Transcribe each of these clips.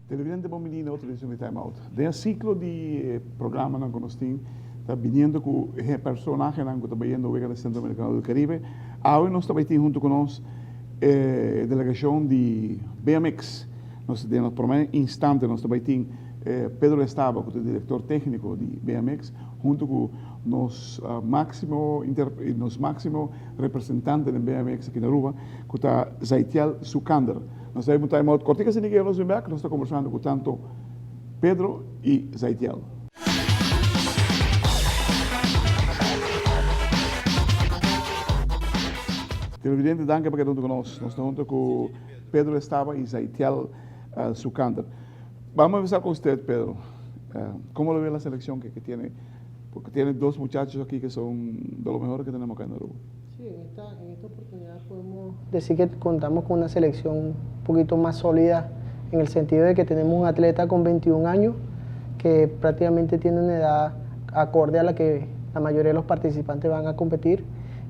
Televidente bon bini na otro edicion di Time Out. Den e ciclo di programanan cu nos tin ta biniendo cu e personahenan cu ta bayendo wega di Centro Americano del Caribe. Awe nos ta bay tin hunto cu nos e delegacion di BMX. Nos den nos prome instante nos ta bay tin Pedro Estaba cu ta director tecnico di BMX hunto cu nos maximo nos maximo representante den BMX aki na Aruba cu ta Zaitiel Sukander. Nos ta bay un time out cortico asina ke nos bin bek nos ta conversando cu tanto Pedro y Zaitiel. Televidente danki pa keda hunto cu nos. Nos ta hunto cu Pedro Estaba y Zaitiel Sukander. Vamos a empezar con usted Pedro. Como lo ve la seleccion que tiene? Porque tiene dos muchachos aquí que son de lo mejor que tenemos acá en Aruba. Sí, en esta, en esta oportunidad podemos decir que contamos con una selección un poquito más sólida en el sentido de que tenemos un atleta con 21 años que prácticamente tiene una edad acorde a la que la mayoría de los participantes van a competir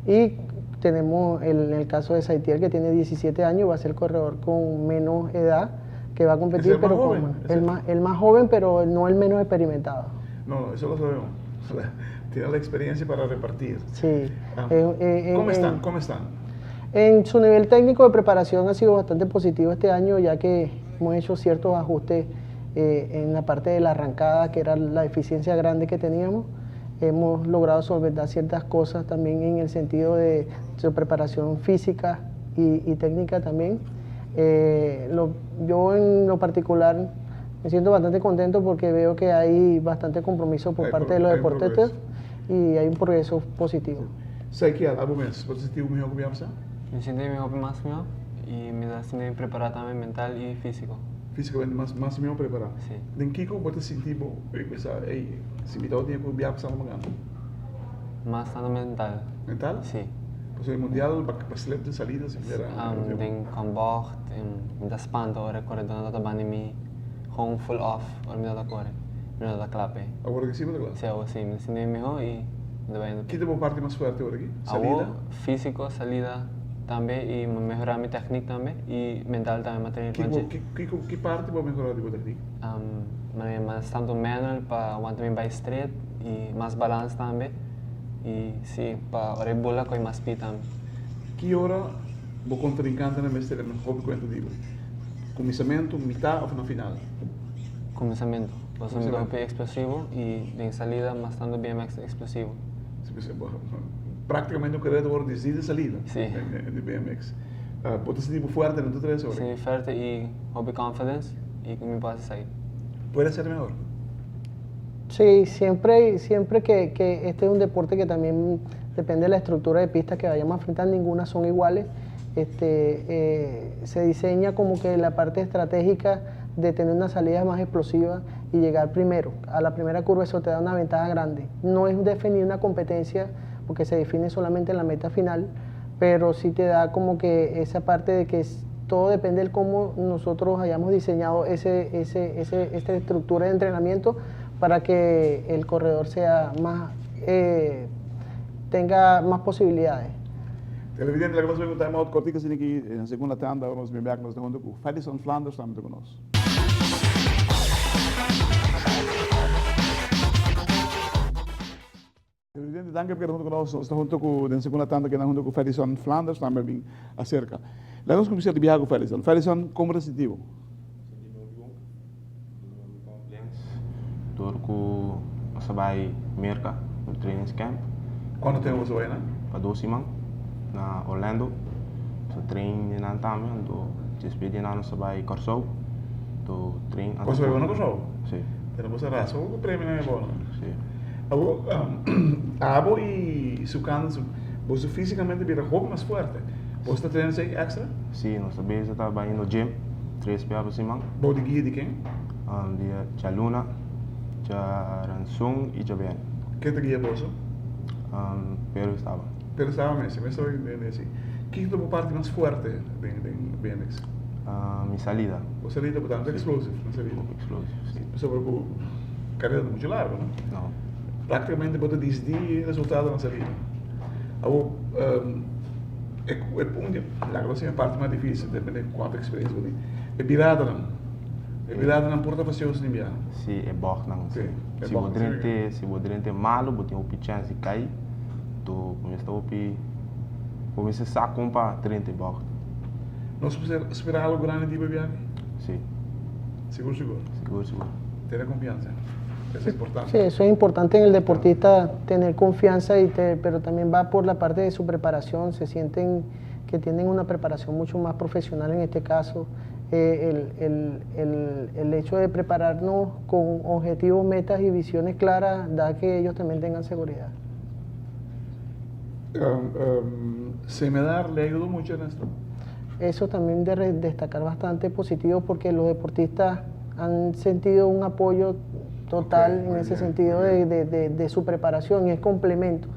y tenemos el, en el caso de Saitiel que tiene 17 años, va a ser el corredor con menos edad que va a competir, pero con, el, más, el más joven, pero no el menos experimentado. No, eso lo sabemos. Tiene la experiencia para repartir. Sí. Ah. ¿Cómo están? ¿Cómo están? En su nivel técnico de preparación ha sido bastante positivo este año, ya que hemos hecho ciertos ajustes eh, en la parte de la arrancada, que era la deficiencia grande que teníamos. Hemos logrado solventar ciertas cosas también en el sentido de su preparación física y, técnica también. Eh, yo en lo particular me siento bastante contento porque veo que hay bastante compromiso por parte de los deportistas y hay un progreso positivo. Saikiel, abo mes, bo ta sinti bo mihó ku biaha pasá? Mi sinti mi hopi mas mihó y mi ta sinti prepará tambe mental y físico. Físicamente mas mas mihó prepará? Sí. Den kiko bo ta sinti bo i pensa, ey, si mi tabata tin ku biaha pasá lo mi gana? Mas tanto mental. Mental? Sí. Pasobra e mundial ba ba slip den salida si mira. Den kombocht, mi ta spanta ora e koredónan ta banda mi gewoon full off ora mi ta kore, mi no ta kla p'e. Awor aki si bo ta kla? Sí, awor si, mi ta sinti mi mihó i mi ta bayendo. Ki ta bo parti mas fuerte awor aki? Salida? Awor físiko, salida tambe i mi mehorá mi tèknik tambe i mental tambe mi a train riba dje. Kiko, ki parti bo a mehorá di bo tèknik? Manera mas tantu manual pa wanta mi bai straight i mas balans tambe i si pa ora e bula koe mas speed tambe. Ki ora bo kontrinkantenan mester tene hopi kuenta di bo? Kuminsamentu, mitá òf na final? Kuminsamentu. Pasobra mi ta hopi eksplosivo i den salida mas tantu BMX eksplosivo. Praktikamente un karera ta wòrdu desdi di salida di BMX. Bo ta sinti bo fuerte na tur tres ora? Si, fuerte i hopi confidence i ku mi por hasi esaki. Puede ser mehor? Sí, siempre, siempre que, que este es un deporte que también depende de la estructura de pistas que vayamos a enfrentar, ninguna son iguales. Este, eh, se diseña como que la parte estratégica de tener una salida más explosiva y llegar primero. A la primera curva eso te da una ventaja grande. No es definir una competencia porque se define solamente en la meta final, pero sí te da como que esa parte de que todo depende de cómo nosotros hayamos diseñado ese, ese, ese, esta estructura de entrenamiento para que el corredor sea más, eh, tenga más posibilidades. Televidente, laga nos bin un time out cortico asina aki den segunda tanda nos bin bek nos ta hunto cu Fedison Flanders tambe ta cu nos. Televidente, danki pa keda hunto cu nos. Nos ta hunto cu den segunda tanda keda hunto cu Fedison Flanders tambe a bin acerca. Laga nos cuminsa di biaha cu Fedison. Fedison, como ta sinti bo? Sinti mi hopi bon. Mi confidence door cu nos a bay Merca na trainings camp. Cuanto tempo boso bay nan? Pa dos siman na Orlando. Nos a train den nan tambe anto despues di nan nos a bay Corsou to train. Boso bay na Corsou? Si. Pero boso a rasa hopi premio nan e bola. Si. Abo abo y su kanda boso fisicamente bira hopi mas fuerte. Boso ta train esey extra? Si, nos ta bezig ta bay no gym tres bia pa siman. Bou di guia di ken? Di djaluna, djaranson y djabièrnè. Ken ta guia boso? Pedro Estaba. Pedro Estaba mes, mes ta bay den esey. Kiko ta bo parti mas fuerte den den BMX? Mi salida. Bo salida bo ta anto explosive na salida. Hopi explosive, si. Pasobra ku karera ta muchu largu, no? No. Praktikamente bo ta disidí e resultado na salida. Awor e e punto, laga bo siña e parti mas difisil, depende di kuantu eksperensia bo tin, e biradanan. E biradanan por ta fasioso di biaha. Si, e bògnan, si. Si, e Si bo bògnan, si. drente, si bo drente malu bo tin hopi chèns di kai. To bo mester hopi, bo mester sa kon pa drenta e bògt. Nos por spera algo grandi di bo biaha? Si. Sigur sigur? Sigur sigur. Tene konfiansa. Esei es importante. Si, eso es importante en el deportista, tener confianza y te, pero también va por la parte de su preparación, se sienten que tienen una preparación mucho más profesional en este caso. Eh, el, el, el, el hecho de prepararnos con objetivos, metas y visiones claras da que ellos también tengan seguridad. Cemedar le ayudó mucho en esto. Eso también de destacar bastante positivo porque los deportistas han sentido un apoyo total en ese sentido de, de, de, su preparación y es complemento.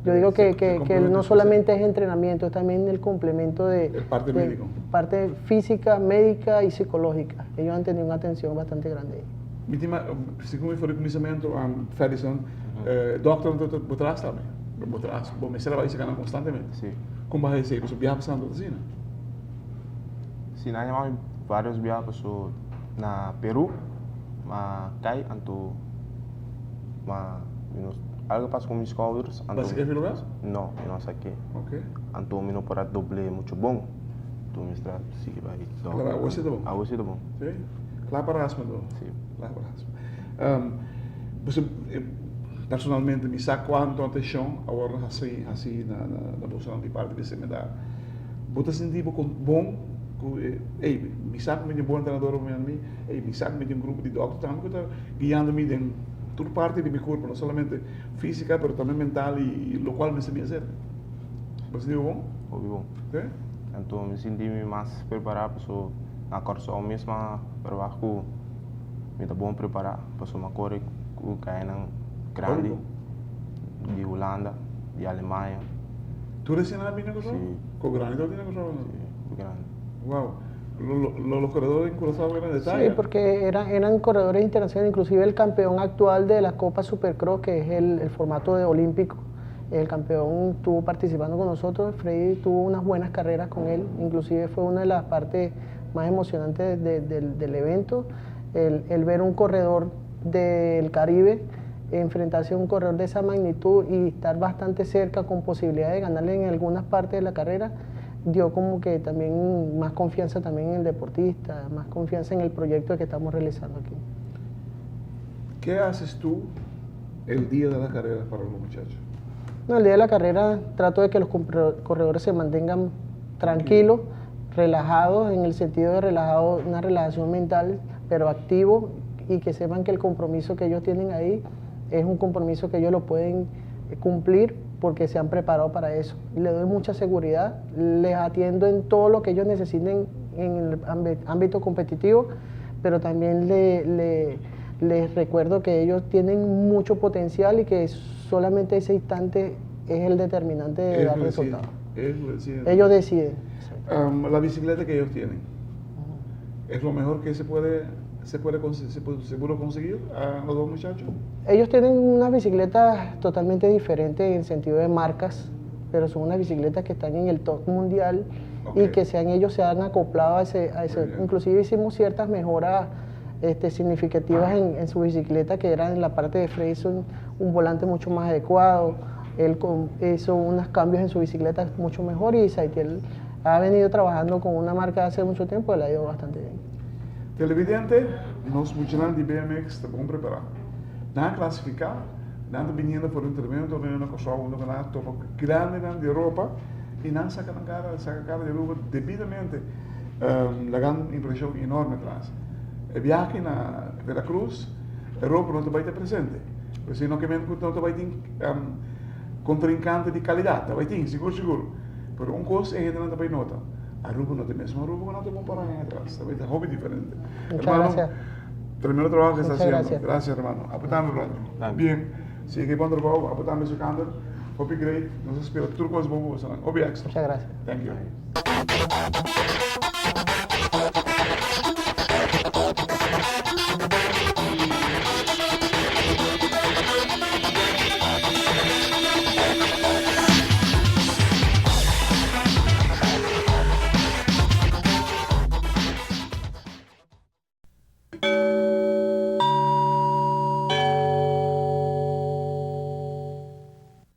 Yo digo que, que, que no solamente es entrenamiento, es también el complemento de, parte médico. parte física, médica y psicológica. Ellos han tenido una atención bastante grande ahí. Mi tema, segun mi for di kuminsamentu, Ferdison, dòkter ta bo tras tambe. Bo tras, bo mester a bai seka nan konstantemente. Si. Kon bo a hasi esei? Pasobra biaha pasando ta asina. Si, nan a yama mi varios biaha pasobra na Peru m'a kai anto m'a mi no algo a pasa ku mi skouders anto. Bo a saka e lugar? No, mi no a sak'é. Ok. Anto mi no por a dobl'é muchu bon. Anto mi mester a sigui bai dòkter. Pero awe si ta bon? Awe si ta bon. Si? Kla pa raspa anto? Si. Kla pa raspa. Pasobra personalmente mi sa kuantu atenshon a wòrdu hasi hasi na na bosonan di parti di CMDA. Bo ta sinti bo bon ku e ey mi sa ku mi tin bon entrenador rond mi, ey mi sa ku mi tin un grupo di dòkter tambe ku ta guiando mi den tur parti di mi kurpo, no solamente físika pero tambe mental i lokual mester mi haser. Bo ta sinti bo bon? Hopi bon. Si? Anto mi sinti mi mas prepará pasobra na Kòrsou mes m'a verwagt ku mi ta bon prepará pasobra m'a kore ku kayanan grandi di Hulanda, di Alemania. Tur esei nan a bini na Kòrsou? Si. Ku grandi tabata bini na Kòrsou? Si, ku grandi. Wow. Lo los koredores en Curaçao eran de talla. Sí, porque eran, eran corredores internacionales, inclusive el campeón actual de la Copa Supercross, que es el, el formato de olímpico, el campeón estuvo participando con nosotros, Freddy tuvo unas buenas carreras con él, inclusive fue una de las partes más emocionantes del evento, el, el ver un corredor del Caribe enfrentarse a un corredor de esa magnitud y estar bastante cerca con posibilidad de ganarle en algunas partes de la carrera, dio como que también más confianza también en el deportista, más confianza en el proyecto que estamos realizando aquí. ¿Qué haces tú el día de la carrera para los muchachos? No, el día de la carrera trato de que los corredores se mantengan tranquilos, relajados, en el sentido de relajado, una relajación mental, pero activo y que sepan que el compromiso que ellos tienen ahí es un compromiso que ellos lo pueden cumplir porque se han preparado para eso. Le doy mucha seguridad, les atiendo en todo lo que ellos necesiten en el ámbito competitivo, pero también le, les recuerdo que ellos tienen mucho potencial y que solamente ese instante es el determinante de dar resultado. Ellos deciden. Ellos deciden. La bicicleta que ellos tienen, ¿es lo mejor que se puede, se puede, se puede, se pudo conseguir a los dos muchachos? Ellos tienen unas bicicletas totalmente diferentes en el sentido de marcas, pero son unas bicicletas que están en el top mundial y que sean ellos se han acoplado a ese, a ese. Inclusive hicimos ciertas mejoras significativas en su bicicleta, que era en la parte de Freyson un volante mucho más adecuado. Él hizo unos cambios en su bicicleta mucho mejor y Saitiel ha venido trabajando con una marca hace mucho tiempo, le ha ido bastante bien. Televidente, nos muchanan di BMX ta bon prepará. Nan a klasifiká, nan ta biniendo for di un tremendo torneo na Kòrsou unda ku nan a topa ku grandenan di Europa i nan saka nan kara, saka kara di Aruba debidamente, lagando un impreshon enorme atras. E biahe na Veracruz, Europa no ta bai ta presente. Pues no ke men ku no ta bai tin kontrinkante di kalidat, ta bai tin, sigur sigur. Pero un kos e hendenan ta bai nota, Aruba no ta e mesmo Aruba ku nan ta kompara aña atras, ta bai ta hopi diferente. Muchas gracias. Tremendo trabaho ke sta Muchas hasiendo. gracias. Gracias hermano. Apo tambe brother. Danki. Bien. Sigui bon trabou. Apo tambe Sikander. Hopi great, nos ta spera tur kos bon pa bosonan. Hopi éksito. Muchas gracias. Thank you.